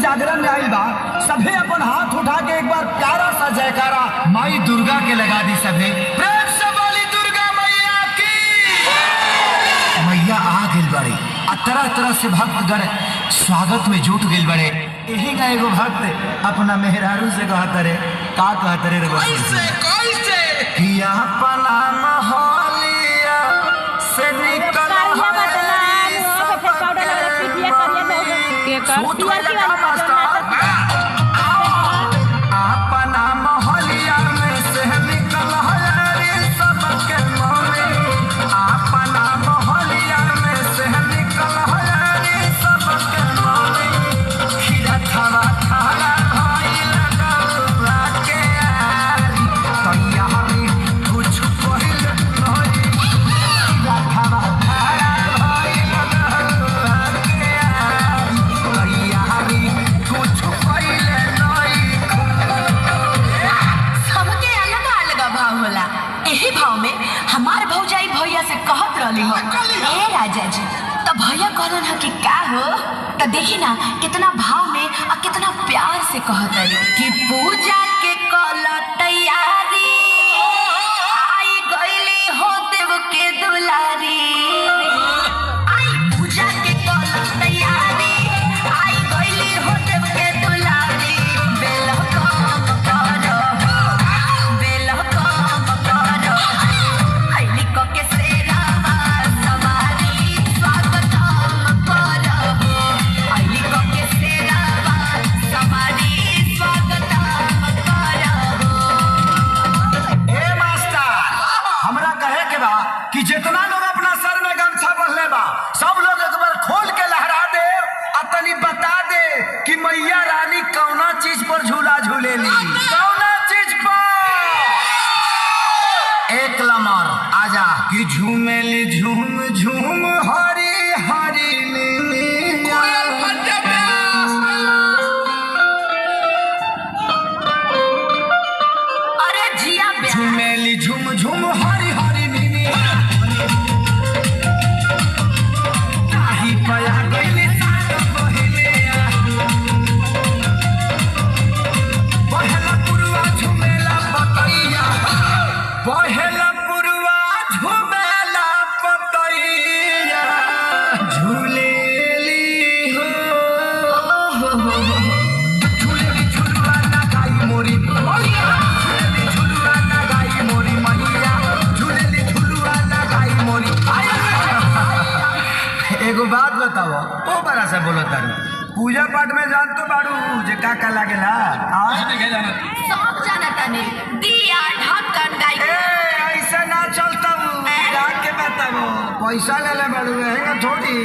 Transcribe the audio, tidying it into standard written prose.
जागरण में आइल बा सभे अपन हाथ उठा के एक बार प्यारा सा जयकारा माई दुर्गा के लगा दी। सभे प्रेम से बोली दुर्गा मैया की। मैया आ गइल बाड़ी आ तरह तरह से भक्तगण स्वागत में जुट गइल बड़े। यही का एगो भक्त अपना मेहरारू से कहत रे, का कहत रे रे? कैसे कैसे? कि अपना मोहलिया से निकल सूत गइल का मास्टर? अपना मोहलिया में से निकल हरी सबके मोरे, अपना मोहलिया में से निकल हरी सबके मोरे, खीरा खावा खारा भाई लगौआ के आरी, तैयारी कुछ पहिल नहीं। खीरा खावा खारा भाई लगौआ के आरी, तैयारी कुछ पहिल नहीं। सबके अलग अलग भाव होला। एही भाव में हमार भौजाई भैया से कहत रहली हो, ए राजा जी, तो भैया कहलन ह कि का हो, तो देखी ना कितना भाव में और कितना प्यार से कहत रही कि पूजा के कल तैयारी आई गईली हो देव के दुलारी, आई पूजा के कल तैयारी आई गईली हो देव के दुलारी, बेल काम करो बेल काम करो, आईली क के सेरावा सवारी स्वागतम करो, आईली क के सेरावा सवारी स्वागतम करो। ए मास्टर, हमरा कहे के बा कि जितना लोग अपना सर में गमछा बंधले बा सब लोग एक बार खोल के लहरा दे आ तनी बता दे कि मैया रानी कौना चीज पर झूला झूलेली, कौना चीज पर? एक लमर आजा कि झूमेली झूम झूम हरी हरी नीलिया। कोयल फटे प्यास। अरे जिया ब्याह झूमेली झूम झूम हरी हरी नीलिया, ताही पया गइली सात बहिनिया, बहेला पुरवा झुमेला पतैया, बहेला पुरवा झुमेला पतैया, झूलेली हो झूलेली झुलुआ ना गाई मोरी मैया, झूलेली झुलुआ ना गाई मोरी मैया, झूलेली झुलुआ ना गाई मोरी। एगो बात बताओ, ओ बड़ा से बोलो तारू, पूजा पाठ में जान तो बाड़ू जे का का लागेला? आ? सब जाना ताने दिया ढक्कन गाई। ए ऐसे ना चलता हूँ, जाके बताओ पैसा ले ले बाड़ू है ना थोड़ी।